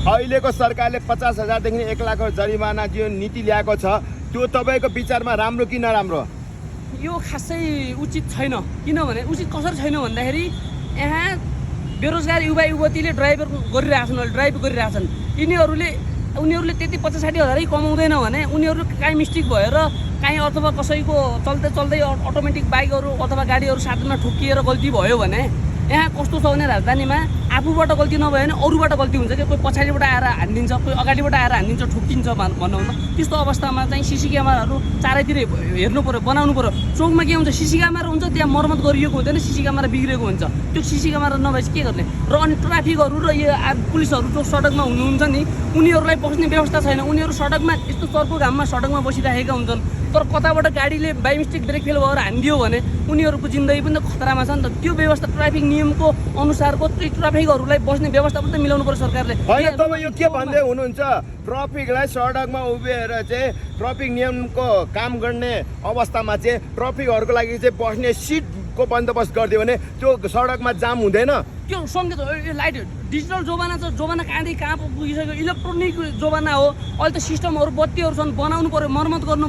अहिलेको सरकारले 50,000 देखि 1 लाख जरिमाना जुन नीति ल्याएको छ त्यो तपाईँको विचारमा राम्रो कि नराम्रो? यो खासै उचित छैन। किनभने उचित कसरी छैन भन्दाखेरि यहाँ बेरोजगार युवा युवतीले ड्राइभ गरिरहेछन्। उनीहरूले त्यति 50-60 हजारै कमाउँदैन भने उनीहरू काहीँ मिस्टेक भएर काहीँ अथवा कसैको चल्दै अटोमेटिक बाइकहरू अथवा गाडीहरू साथमा ठोकिएर गल्ती भयो भने यहाँ कस्तो छ भने राजधानीमा आफूबाट गल्ती नभयो भने अरूबाट गल्ती हुन्छ कि कोही पछाडिबाट आएर हानिदिन्छ, कोही अगाडिबाट आएर हानिदिन्छ, ठोकिन्छ भनौँ न। त्यस्तो अवस्थामा चाहिँ सिसी क्यामेराहरू चारैतिर हेर्नु पऱ्यो, बनाउनु पऱ्यो। चौकमा के हुन्छ, सिसी क्यामेरा हुन्छ, त्यहाँ मर्मत गरिएको हुँदैन, सिसी क्यामेरा बिग्रेको हुन्छ। त्यो सिसी क्यामेरा नभएपछि के गर्ने? र अनि ट्राफिकहरू र यो पुलिसहरू जो सडकमा हुनुहुन्छ नि उनीहरूलाई बस्ने व्यवस्था छैन। उनीहरू सडकमा यस्तो चर्को घाममा सडकमा बसिरहेका हुन्छन्, तर कताबाट गाडीले बाई मिस्टेक ब्रेक फेल भएर हानिदियो भने उनीहरूको जिन्दगी पनि त खतरामा छ नि त। त्यो व्यवस्था ट्राफिक नियमको अनुसारको ट्राफिकहरूलाई बस्ने व्यवस्था पनि त मिलाउनु पर्यो सरकारले। होइन, तपाईँ यो के भन्दै हुनुहुन्छ? ट्राफिकलाई सडकमा उभिएर चाहिँ ट्राफिक नियमको काम गर्ने अवस्थामा चाहिँ ट्राफिकहरूको लागि चाहिँ बस्ने सिटको बन्दोबस्त गरिदियो भने त्यो सडकमा जाम हुँदैन? त्यो सँगै यो लाइट डिजिटल जमाना छ, जमाना कहाँदेखि कहाँ पुगिसक्यो, इलेक्ट्रोनिक जमाना हो। अहिले त सिस्टमहरू बत्तीहरू छन्, बनाउनु पर्यो, मर्मत गर्नु